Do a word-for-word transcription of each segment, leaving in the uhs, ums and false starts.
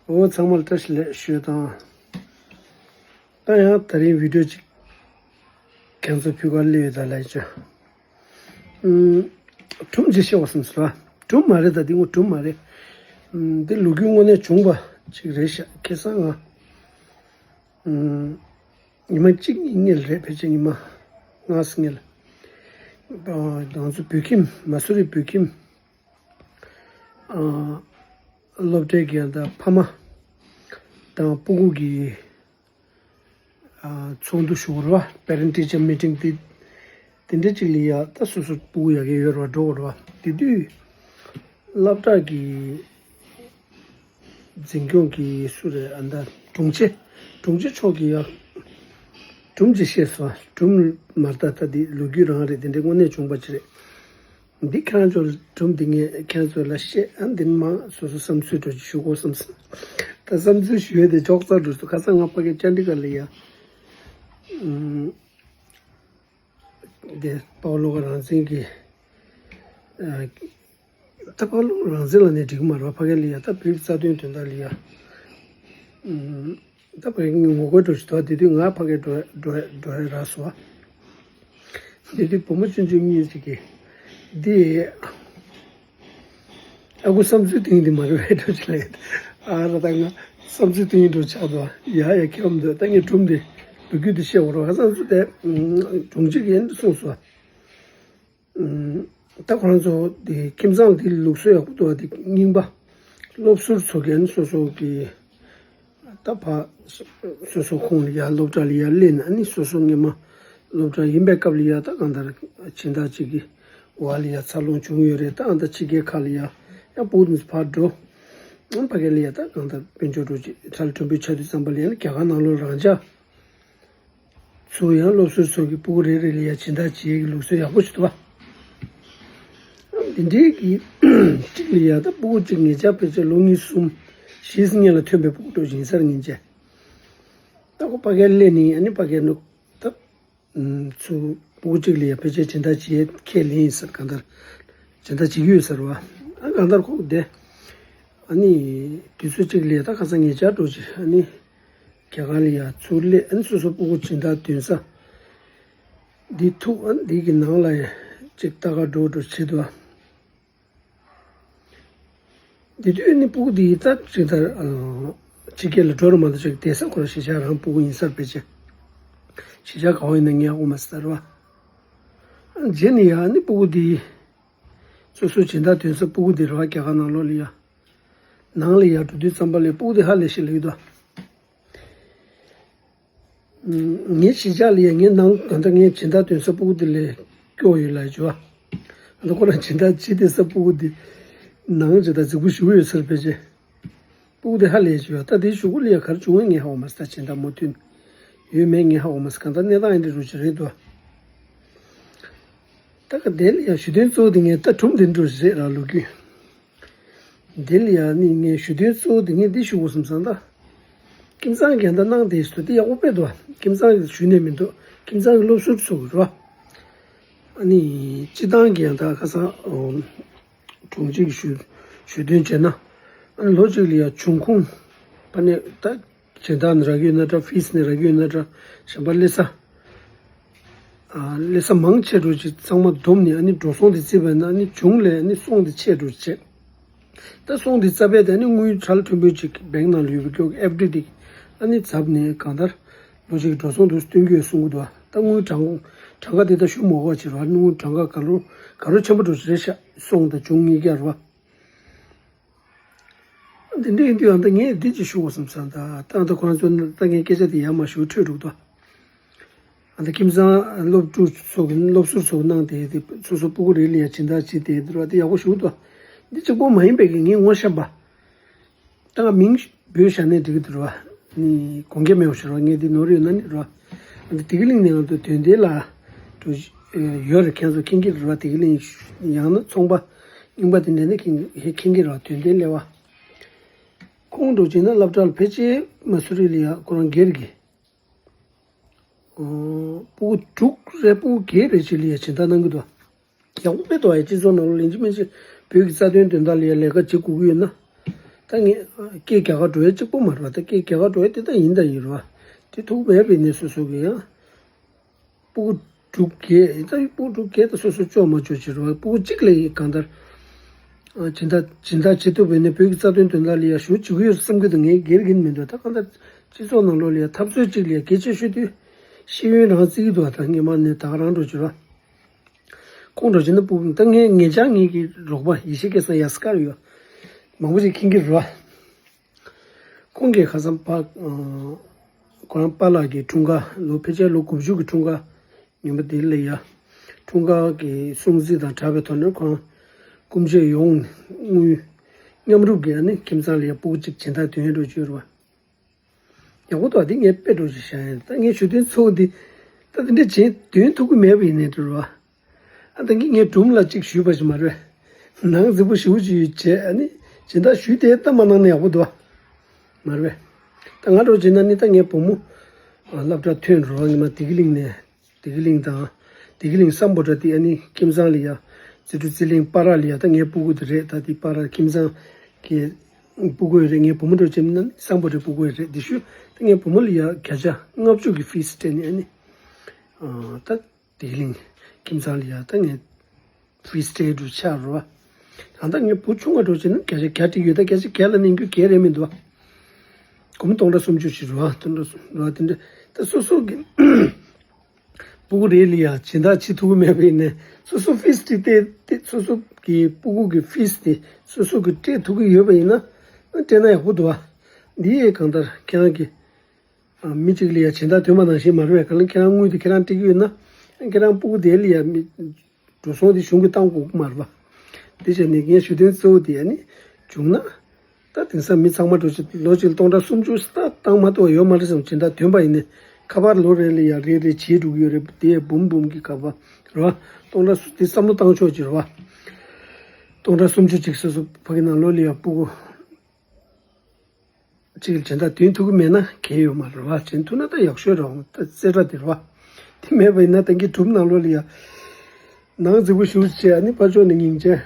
འོ་ཚང་མ་ལ་བཀྲ་ཤིས་བདེ་ལེགས་ཞུ་དང་། ད་ཡང་དེ་རིང་བི་ཌིའོ་ཅིག་ཁྱེད་ཚོ་ཕུལ་ག་སླེབས་ཡོད་ད་ལབ་ཡིན་ཅོ། ཨུམ། སྒྲུང་ཅིག་བཤད་དགོས་བསམ་སོང་། སྒྲུང་མ་རེད་ད། འདི་ངོ་སྒྲུང་མ་རེད། ཨུམ། འདི་ལོ་རྒྱུས་དངོས་གནས་བྱུང་བ་ཅིག་རེད་ཤག་ཁ་སང་ང་། ཨུམ། ཉི་མ་གཅིག་གཉིས་སྔོན་ལ་རེད། ཕལ་ཆེར་ཉི་མ་ལྔ་སྔོན་ལ། ཨ། ང་ཚོ་བོད་ཁྱིམ། མ་སུ་རི་བོད་ཁྱིམ། ཨ། སློབ་གྲྭའི་གི་ཡང་ད་ཕ་མ་དང་སྤུ་གུ་གི། ཨ། ཚོགས་འདུ་ཞུ་བ་རེད་པ། Parent Teacher Meeting དེ། དེ་འདྲ་ཅིག་ལ་ཡ་ད་སོ་སོ་སྤུ་གུ་ཡ་གི་ཡོད་རེད་པ། འགྲོ་བ་རེད་པ། དེ་དུས་སློབ་གྲྭ་གི་འཛིན་སྐྱོང་གི་སུ་རེད། ཨ། ད་དྲུང་ཆེ། དྲུང་ཆེ་མཆོག་གིས་ཡ་སྒྲུང་ཅིག་བཤད་སོང་། སྒྲུང་མ་རེད་ད། ད་འདི་ལོ་རྒྱུས་རང་རེད། དེ་འདྲའི་དངོས་གནས་བྱུང་བ་ཅིག་རེད། འདི་ཁྱེད་རང་ཚོ་ལ། སྒྲུང་འདི་ངས་ཁྱེད་རང་ཚོ་ལ་བཤད། ཨ། འདི་མ་སོ་སོ་བསམ་ཚུལ་འདྲ་ཅིག་ཞུ་དགོས་བསམ་སོང་། ད་བསམ་ཚུལ་ཞུ་ཡས་དེ་ཅོག་ཙེ་འགྲོ་སོང་། ཁ་སང་ང་ཕ་གིར་ཅན་ཌི་གྷར་ལ་ཡ། ཨུམ། འདི་དཔའ་བོ་བློ་དགའ་རང་བཙན་གྱི། ཨ། ད་དཔའ་བོ་བློ་དགའ་རང་བཙན་ལབ་ནས་འགྲིག་གི་མ་རེད་པ། ཕ་གི་ལ་ཡ་ད་བོད་ཀྱི་རྩ་དོན་དོན་དག་ལ་ཡ། ཨུམ། ད་ཕ་གི་ངོ་རྒོལ་འདྲ་ཅིག་འདུག་དེ་དུས་ང་ཕ་གིར་འགྲོ་འགྲོ་འགྲོ་ཡ་རག་སོང་། དེ་དུས་བུ་མོ་ཆུང་ཆུང་གཉིས་ཅིག་གིས་འདི། ཨ་ཁུ་བསམ་ཚུལ་དེ་འདི་མ་རེད་པས་འདྲ་ཅིག་ལབ་ཡ། ཨ་ར། ད་ང་བསམ་ཚུལ་དེ་འདྲ་ཆགས་འདུག་ཡ་ཡ། ཁྱེད་རང་ཚོ། ད་ངས་སྒྲུང་འདི་ལོ་རྒྱུས་འདི་བཤད་དགོས་རེད་པ། ཁ་སང་ཚོ་དེ། ཨུམ། སྒྲུང་གཅིག་ཡིན་གསུངས་སོང་། ཨུམ། ད་ཁོ་རང་ཚོ་དེ་ཁྱིམ་ཚང་དེ་ལུགས་སྲོལ་ཡག་པོ་འདུག་པ། དེ་རྙིང་པ། སློབ་ཟུར་ཚོ་གིས་སོ་སོ་གི། ད་ཕ། སོ་སོ་ཁོངས་ལ་ཡ་སློབ་གྲྭ་ལ་ཡ་སླེབས་ནས། ཨ་ནི་སོ་སོ་སྔོན་མ་སློབ་གྲྭ་ཡིན་པའི་སྐབས་ལ་ཡ་ད་གང་ལྟར་སྦྱིན་བདག་ཅིག་གི་འོག་ལ་ཡ་འཚར་ལོངས་བྱུང་ཡོད་རེད། ད་ཨ་ད་ཕྱི་རྒྱལ་ཁག་ལ་ཡ་ཡང་སྤུ་གུ་དེ་ཚོ་ཕར་འགྲོ། ཨ། ཕ་གི་ལ་ཡ་ད་གང་ལྟར་དཔལ་འབྱོར་འདྲ་ཅིག་ཁྲལ་མཐོན་པོ་ཆགས་དུས་ཙམ་པ་ལ་ཡ་ནི་རྒྱ་གར་ནང་ལོགས་རང་འཇགས། ཚུར་ཡང་སློབ་ཟུར་ཚོ་གི་སྤུ་གུ་རེ་རེ་ལ་ཡ་སྦྱིན་བདག་བྱེད་ཡས་ཀྱི་ལུགས་སྲོལ་ཡག་པོ་ཞིག་འདུག་པ། འདི་འདྲའི་གི་གཅིག་ལ་ཡ་ད་སྤུ་གུ་གཅིག་ཉེ་ཆར་ཕལ་ཆེར་ལོ་གཉིས་གསུམ་བཞི་སྔོན་ལ་ཐོན་པའི་སྤུ་གུ་འདྲ་ཅིག་ཡིན་ས་རེད། སྔོན་ཆད། ད་ཁོ་ཕ་གིར་སླེབས་ནས། ཨ་ནི་ཕ་གིར་ནུ། ད། ཨུམ། ཚུར་སྤུ་གུ་གཅིག་ལ་ཡ་ཕལ་ཆེར་སྦྱིན་བདག་བྱེད་ཡས་ཁས་ལེན་ཡིན་ས་རེད། གང་ལྟར་སྦྱིན་བདག་བྱེད་ཀྱི་ཡོད་ས་རེད་པ། ཨ། གང་ལྟར་ཁོ་དེ། ཨ་ནི་དུས་ཚོད་གཅིག་ལ་ཡ་ད་ཁ་སང་ཉེ་ཆར་འདྲ་ཅིག་ཨ་ནི་རྒྱ་གར་ལ་ཡ་ཚུར་སླེབས། ཨ་ནི་སོ་སོ་སྤུ་གུ་སྦྱིན་བདག་འདོན་ས་འདི་ཐུག་ཨ་ནི་འདི་གི་ནང་ལ་ཡ་ཅིག་ལྟ་ག་འགྲོ་འགྲོ་བྱེད་དུས། དེ་དུས་ནི་སྤུ་གུ་འདི་ད་ཅིག་ད། ཨ། ཕྱི་རྒྱལ་ལ་འགྲོ་ར་མ་གཏོགས་ཅིག་བསྡད་ས་ཁོ་རང་གཞིས་ཆགས་རང་སྤུ་གུ་ཡིན་ས་རེད། ཕལ་ཆེར་གཞིས་ཆགས་ག་པར་ཡིན་ན་ངས་ཧ་གོ་མ་སོང་ད་རེད་པ། རྗེས་ནས་ཡ་ནི་སྤུ་གུ་འདི་སོ་སོ་སྦྱིན་བདག་འདོན་ས་སྤུ་གུ་འདི་རེད་པ། རྒྱ་གར་ནང་ལོགས་ལ་ཡ། ནང་ལ་ཡ་འགྲོ་དུས་ཙམ་པ་ལ་སྤུ་གུ་འདི་ཧ་ལས་ཤིག་ལབ་ཀྱི་འདུག་ངའི་གཞིས་ཆགས་ལ་ཡ་ངའི་ནང་ད་ལྟ་ངའི་སྦྱིན་བདག་འདོན་ས་སྤུ་གུ་དེ་ལས་སྐྱོ་ཡོད་ལབ་བྱས་པ། ད་ཁོ་རང་སྦྱིན་བདག་བྱེད་བསྡད་ས་སྤུ་གུ་དེ་ནང་ཇི་ལྟར་རྫིག་པོ་ཞེ་པོ་ཡོད་ས་རེད། ཕལ་ཆེར་སྤུ་གུ་དེ་ཧ་ལས་བྱས་པ། ད་དེའི་གཞུག་གུ་ལ་ཡ་ག་རེ་བྱུང་བ་ངས་ཧ་གོ་མ་སོང་། ད་སྦྱིན་བདག་མུ་མཐུད་ཡོད་མེད་ངས་ཧ་གོ་མ་སོང་། གང་ལྟར་གནས་སྟངས་འདི་འདྲ་ཅིག་རེད་འདུག་ད་ག་དེ་ལ་ཡ་ཞུ་དོན་གཙོ་བོ་དེ་ངས་ད་སྒྲུང་འདི་འདྲ་ཅིག་རེད་ར། ལོ་རྒྱུས། འདི་ལ་ཡ་ནི་ངས་ཞུ་དོན་གཙོ་བོ་དེ་ངས་འདི་ཞུ་དགོས་བསམ་སོང་ད། ཁྱིམ་ཚང་གི་ཡང་ད་གནང་བསྡད་ཡོད་ས་དེ་ཡག་པོ་དཔེ་འདུག་ཁྱིམ་ཚང་གིས་ཞུས་ནས་མི་འདུག་ཁྱིམ་ཚང་གི་སློབ་ཟུར་ཚོ་གིས་རེད་པ། ཨ་ནི་སྤྱིར་བཏང་གི་ཡང་ད་ཁ་སང་། ཨོ། དྲུང་ཆེ་གིས་ཞུ་ཞུ་དོན་བྱས་ན། ཨ་ནི་ལོ་གཅིག་ལ་ཡ་འབྱུང་ཁུངས་ཕ་ནས་ད་སྦྱིན་བདག་ནས་རག་གི་ཡོད་ན་འདྲ། ཕིས་ནས་རག་གི་ཡོད་ན་འདྲ། གཞན་པ་སླེབས་ས། ཨ། སླེབས་ས་མང་ཆེ་འདྲ་ཅིག་ཚང་མ་བསྡོམས་ནས། ཨ་ནི་འགྲོ་སོང་དེ་བརྩིས་པ་ཡིན་ན། ཨ་ནི་གཞུང་ལས་ཨ་ནི་སོང་དེ་ཆེ་འདྲ་ཅིག་བྱས། ད་སོང་དེ་རྩ་བའི་དེ་ནི་དངུལ་ཁྲལ་མཐོན་པོ་ཅིག་བེང་ནང་ལ་ཡོད་པའི་སྐྱོ་ཨེཕ་ཌི་དེ་ཨ་ནི་ཚབ་ནས་གང་ལྟར་ལོ་གཅིག་གི་འགྲོ་སོང་དུ་སྟོན་གྱི་ཡོད་གསུང་གི་འདུག་ད་དངུལ་གྲངས་གྲངས་ཀ་དེ་ད་ཞུ་མ་དགོས་པ་བྱས་རེད་པ། དངུལ་གྲངས་ཀ་ག་ལོ་ག་ལོ་ཆེན་པོ་འདྲ་ཅིག་རེད་ཤག་སོང་དང་བྱུང་གཉིས་ཀ་རེད་པ། འདི་འདྲ་ཡིན་དུས་ཨ་ད་ངས་འདི་ཅིག་ཞུ་དགོས་བསམ་སོང་ད། ད་ཨ་ད་ཁོ་རང་ཚོ་ད་ངས་སྐད་ཆ་དེ་ཡར་མར་ཞུ་འཕྲོས་འགྲོ་གི་འདུག་ཨ་ད་ཁྱིམ་ཚང་སློབ་ཕྲུག་ཚོ་གི་སློབ་ཟུར་ཚོ་གིས་གནང་བསྡད་དེ། སོ་སོ་སྤུ་གུ་རེ་ལ་ཡ་སྦྱིན་བདག་བྱེད་བསྡད་འདུག་པ། དེ་ཡག་པོ་ཞེ་པོ་འདུག་འདི་གཅིག་པོ་མ་ཡིན་པའི་གི་ངས་ངོ་ཤེས་པ། ད་ང་མིང་འབོད་བཞག་ནའི་འགྲིག་གི་འདུག་རེད་པ། ནི་དགོངས་འགལ་མེད་པ་ཞིག་རེད་པ། ངས་འདི་ནོར་ཡོད་ན་ནི་རེད་པ། ཨ་ད་བདེ་སྐྱིད་གླིང་ནས་ང་ཚོ་དོན་ལྡན་ལགས་འདྲ་ཡོད་རེད། ཁྱེད་ཚོ་མཁྱེན་གྱི་རེད་པ། བདེ་སྐྱིད་གླིང་ཡང་ན་ཚོང་པ་རྙིང་པ་དེ་འདྲ་ནི་མཁྱེན་མཁྱེན་གྱི་རེད་པ། དོན་ལྡན་སླེབས་པ། ཁོང་འདྲ་བྱས་ན་སློབ་གྲྭ་ལ་ཕལ་ཆེར་མ་སུ་རི་ལ་ཡ་ཁོ་རང་སྒེར་གྱི། ཨོ། སྤུ་གུ་དྲུག་རེད། སྤུ་གུ་བརྒྱད་རེ་ཅིག་ལ་ཡ་སྦྱིན་བདག་གནང་གི་འདུག་ཡག་པོ་དཔེ་འདུག་ཨ། སྤྱི་ཚོགས་ནང་ལ་ཡིན་གཅིག་མིན་གཅིག་བོད་ཀྱི་རྩ་དོན་དོན་དག་ལ་ཡ་ལས་ཀ་བྱེད་དགོས་ཀྱི་ཡོད་ན། ད་ངས་སྐད་རྒྱག་ག་འགྲོ་ཡ་གཅིག་པོ་མ་རེད་བ། ད་སྐད་རྒྱག་ག་འགྲོ་ཡ་དེ་ད་ཡིན་ད་ཡིན་རེད་བ། དེ་ཐུག་མེད་པའི་ནས་སོ་སོ་གི་ཡང་། སྤུ་གུ་དྲུག་བརྒྱད་ད་སྤུ་གུ་དྲུག་བརྒྱད་ད་སོ་སོ་ལྕོགས་མ་ལྕོགས་བྱེད་རེད་བ། སྤུ་གུ་གཅིག་ལ་ཡི་གང་ལྟར། སྦྱིན་བདག་སྦྱིན་བདག་བྱེད་ཐུབ་པའི་ནས་བོད་ཀྱི་རྩ་དོན་དོན་དག་ལ་ཡ་ཞུ་བྱེད་ཀྱི་ཡོད་བསམ་གྱི་འདུག་ངས་སྒེར་གྱི་མི་འདུག་ད་གང་ལྟར་སྤྱི་ཚོགས་ནང་ལོགས་ལ་ཡ་འཐབ་རྩོད་གཅིག་ལ་ཡ་གལ་ཆེ་ཤོས་དེ་ཤེས་ཡོན་རང་བརྩི་གི་འདུག་ད་སྔོན་མ་ནས་ད་ག་རང་འགྲོ་བྱེད་རེད་བ། ཁོང་འགྲོ་བྱེད་ན་སྤུ་གུ་ད་ངས་ངེད་ཅག་ངེད་ཀྱི་རོགས་པ་ཡེ་ཤེས་སྐལ་བཟང་ཡ་སི་ཀར་ཡོད། མང་པོ་ཞིག་མཁྱེན་གྱི་རེད་བ། ཁོང་གིས་ཁ་སང་པ། ཁོ་རང་པཱ་ལགས་ཀྱི་འཁྲུངས་སྐར་ལོ་ཕལ་ཆེར་ལོ་དགུ་བཅུ་གི་འཁྲུངས་སྐར་ཉིན་མོ་དེ་ལ་ཡ། འཁྲུངས་སྐར་གྱི་སྲུང་བརྩི་དང་སྦྲགས་པའི་ཐོག་ནས་ཁོ་རང་སྐུ་མཆེད་ཡོངས་དངུལ་མཉམ་རུབ་ཀྱིས་ཨ་ནི་ཁྱིམ་ཚང་ལ་ཡ་སྤུ་གུ་གཅིག་སྦྱིན་བདག་དོན་འགྲོ་བཅོལ་བ། ཡག་པོ་འདུག་དེ་ངས་དཔེ་འགྲོ་ཞིག་བཤད་ཡིན། ད་ངས་ཞུ་དོན་ཚོ་འདི་ད་དེ་འདྲ་བྱེད་དོན་ཐུག་གི་མེད་པ་ཡིན་ནའི་འགྲོ་ར། ཨ་ད་གིན་ངས་སྒྲུང་ལ་གཅིག་ཞུས་པ་ཞིག་མ་རེད། ནང་རྫིག་པོ་ཞེ་པོ་ཅིག་ཡོད་བྱས་ཨ་ནི་སྦྱིན་བདག་ཞུས་ཏེ་ད་མ་གནང་ན་ཡག་པོ་འདུག་བ། མ་རེད་པས། ད་ང་འགྲོ་བྱས་ན་ནི་ད་ངའི་བུ་མོ་སློབ་གྲྭ་ཐོན་འགྲོ་བ་ངེད་མ་བདེ་སྐྱིད་གླིང་ནས་བདེ་སྐྱིད་གླིང་དང་བདེ་སྐྱིད་གླིང་སམ་བྷོ་ཊ་དེ་ཨ་ནི་ཁྱིམ་ཚང་ལ་ཡ་རྩེ་དྲུག་རྩེ་གླིང་སྤ་ར་ལ་ཡ་ད་ངའི་སྤུ་གུ་དེ་རེད། ད་དེ་སྤ་ར་ཁྱིམ་ཚང་གི་སྤུ་གུ་རེད། ངའི་བུ་མོ་འགྲོ་བྱས་ན་ནི་སམ་བྷོ་ཊའི་སྤུ་གུ་རེད། དེ་ཤུ་ད་ངའི་བུ་མོ་ལ་ཡ་བརྒྱ་ཆ་ལྔ་བཅུ་གི་ཕིས་སྤྲད་ནས་ཨ་ནི་ད། བདེ་སྐྱིད་གླིང་ཁྱིམ་ཚང་ལ་ཡ་ད་ངས་ཕིས་སྤྲད་འགྲོ་ཆགས་རོ། ད་ལྟ་ངའི་བུ་ཆུང་བ་འགྲོ་བྱས་ན་བརྒྱ་ཆ་བརྒྱ་སྤྲད་ཡོད། ད་བརྒྱ་ཆ་བརྒྱ་ལ་གནང་རྒྱུ་གལ་རེད་མི་འདུག་སྒོར་མོ་སྟོང་ཕྲག་སུམ་ཅུ་ཞིག་རོ། སྟོང་ཕྲག་སུམ་ཅུ་རོ། དེ་འདྲ་ད་སོ་སོ་གི་སྤུ་གུ་རེ་ལ་ཡ་སྦྱིན་བདག་བྱེད་ཐུབ་ཀྱི་མེད་པ་ཡིན་ནའི་སོ་སོ་ཕིས་སྤྲད་དེ་སོ་སོ་གི་སྤུ་གུ་གི་ཕིས་དེ་སོ་སོ་གི་སྤྲད་ཐུབ་ཀྱི་ཡོད་པ་ཡིན་ན་སྤྲད་ན་ཡག་པོ་འདུག་བ། འདི་ཡས་གང་ལྟར་ཁྱེད་རང་གི་མི་གཅིག་ལ་ཡ་སྦྱིན་བདག་དོན་མ་ནང་བཞིན་མ་རེད་པས། གང་ལ་ཁྱེད་རང་དངུལ་དེ་ཁྱེད་རང་སྤྲད་ཀྱི་ཡོད་ན་ཁྱེད་རང་སྤུ་གུ་དེ་ལ་ཡ་མི་འགྲོ་སོང་དེ་གཞུང་གིས་བཏང་དགོས་ཀྱི་མ་རེད་པ། དེ་བྱས་ནས་ངས་ཞུ་དོན་གཙོ་བོ་དེ་ཨ་ནི་བྱུང་ན་ད་དེང་སང་མི་ཚང་མ་འགྲོ་ཆེད་ལོ་གཅིག་ལ་སྟོང་ཕྲག་སུམ་ཅུ་ད་བཏང་མ་གཏོགས་ཡོད་མ་རེད་བསམ། སྦྱིན་བདག་དོན་པ་ཡིན་ནས་ཁ་པར་ལོ་རེ་ལ་ཡ་རེ་རེ་བྱེད་འགྲོ་གི་ཡོད་རེད། དེ་འབུམ་འབུམ་གྱི་ཁ་པར་རེད་པ། སྟོང་ཕྲག་སུ་དེ་བསམ་བློ་བཏང་ཕྱོགས་ཅིག་རེད་པ། སྟོང་ཕྲག་སུམ་ཅུ་ཅིག་སོ་སོ་ཕ་གི་ནང་ལོ་ལ་ཡ་སྤུ་གུ་གཅིག་ལ་སྦྱིན་བདག་དོན་ཐུབ་ཀྱི་མེད་ན་གལ་ཡོད་མ་རེད་པ། སྦྱིན་ཐུབ་ན་ད་ཡག་ཤོས་རེད་པ། ད་རྩེ་གྲ་དེ་རེད་པ། དེ་མེད་པ་ཡིན་ན་ད་གིན་གྲུབ་ནང་ལོགས་ལ་ཡ་ནང་རྫིག་པོ་ཞུ་བྱས་ཨ་ནི་ཕར་ཕྱོགས་ནས་སྙིང་རྗེ།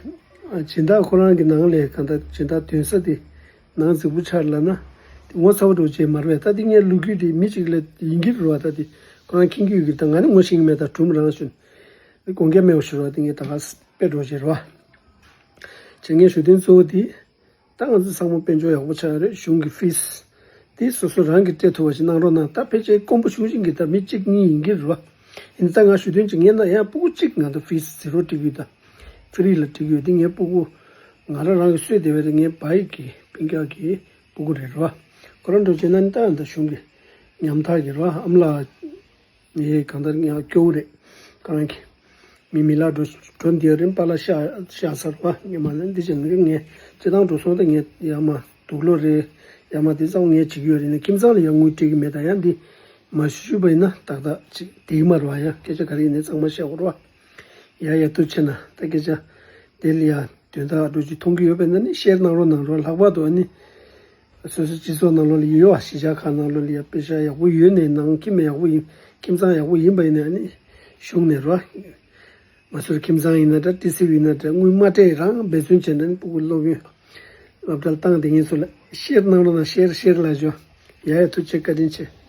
སྦྱིན་བདག་ཁོ་རང་གི་ནང་ལས་གང་ལྟར་སྦྱིན་བདག་དོན་ས་དེ་ནང་རྫིག་པོ་ཆགས་ལབ་ན་དེ་ངོ་ཚ་པོ་འགྲོ་བྱས་མ་རེད་པས། ད་དེ་ངའི་ལོ་རྒྱུས་དེ་མི་གཅིག་ལ་ཡིན་གྱི་རེད་པ། ད་དེ་ཁོ་རང་མཁྱེན་གྱི་ཡོད་ཀྱི་རེད། ད་ང་ནི་ངོ་ཤེས་ཀྱི་མེད། ད་གྲུབ་རང་ཞུ་ནས་དགོངས་འགལ་མེད་པ་ཞུ་རོགས། དེ་ངས་ད་ག་དཔེ་འགྲོ་བྱས་རེད་པ། བྱས་ངས་ཞུ་དོན་གཙོ་བོ་དེ། ད་ང་ཚོ་ཚང་མ་དཔལ་འབྱོར་ཡག་པོ་ཆགས་ཡོད་རེད། གཞུང་གི་ཕིས་དེ་སོ་སོ་རང་གིས་སྤྲད་ཐུབ་པ་ཞིག་གནང་རོགས་གནང་། ད་ཕལ་ཆེར་དཀོན་པོ་ཞེ་པོ་ཅིག་གི་ད་མི་གཅིག་གཉིས་ཡིན་གྱི་རེད་པ། ཡིན་ད་ང་ཞུ་དོན་གཅིག་ངས་ན་ཡང་སྤུ་གུ་གཅིག་ང་ཚོ་ཕིས་ཛི་རོ་སྤྲད་ཀྱི་ཡོད། ད་ཕི་རི་ལ་སྤྲད་ཀྱི་ཡོད། དེ་ངའི་སྤུ་གུ་ང་རང་རང་གི་གསོས་བསྡད་པའི་རེད། ངའི་བ་ཡི་གི་སྤུན་ཀྱག་གི་སྤུ་གུ་རེད་རེད་པ། ཁོ་རང་འགྲོ་བྱས་ན་ནི་ད་ད་གཞུང་གི་ཉམ་ཐག་གི་རེད་པ། ཨ་མ་ལགས། ངས་གང་ལྟར་ངས་སྐྱོ་བོ་རེད། ཁོ་རང་གི་མི་མི་ལ་འགྲོ་འགྲོ་འདི་རིམ་པ་ལ་ཤ་ཤ་ཚར་བ་ངས་མ་ལན་འདི་བྱས་ངས་ངས་སྤྱི་བཏང་འགྲོ་སོང་། ད་ངས་ཡ་མ་དུག་ལོག་རེད། ཡ་མ་འདི་ཚང་ངས་བྱེད་ཀྱི་ཡོད་རེད། ནས་ཁྱིམ་ཚང་ལ་ཡང་དངུལ་སྤྲད་ཀྱི་མེད། ད་ཡང་འདི་མ་ཞུས་པ་ཡིན་ན་ཏག་ཏག་ཅིག་འགྲིག་མ་རེད་པ། ཡ་སྐད་ཆ་ག་རེ་ཡིན་ནའི་ཚང་མ་བཤད་དགོས་རེད་པ། ཡ་ཡ་ཐུགས་ཆེ་ན་ད་སྐད་ཆ་དེ་ལ་ཡ་དོན་དག་འགྲོ་ཅིག་མཐོང་གི་ཡོད་པ་ཡིན་ན་ནི་ཤེར་གནང་རོགས་གནང་རོགས། ལྷག་པར་དུ་ཨ་ནི། སོ་སོའི་སྤྱི་ཚོགས་ནང་ལོགས་ལ་ཡོད་པ་གཞིས་ཆགས་ཁག་ནང་ལོགས་ལ་ཡ་པེ་ཤ་ཡག་པོ་ཡོད་ནས་ནང་ཁྱིམ་ཡག་པོ་ཡིན། ཁྱིམ་ཚང་ཡག་པོ་ཡིན་པ་ཡིན་ན་ནི་གཞུང་ནས་རོ། མ་སོར་ཁྱིམ་ཚང་ཡིན་ན་འདྲ་ཏི་སི་ཝི་ཡིན་ན་འདྲ་དངུལ་མ་སྤྲད་རང་འབད་བརྩོན་བྱས་ནས་ནི་སྤུ་གུ་སློབ་ཡོན་སློབ་གྲྭར་བཏང་། དེ་ངེད་ཚོ་ལ་ཤེར་གནང་རོགས་གནང་། ཤེར་ཤེར་ལ་ཞོ། ཡ་ཡ་ཐུགས་རྗེ་ཆེ། བཀའ་དྲིན་ཆེ།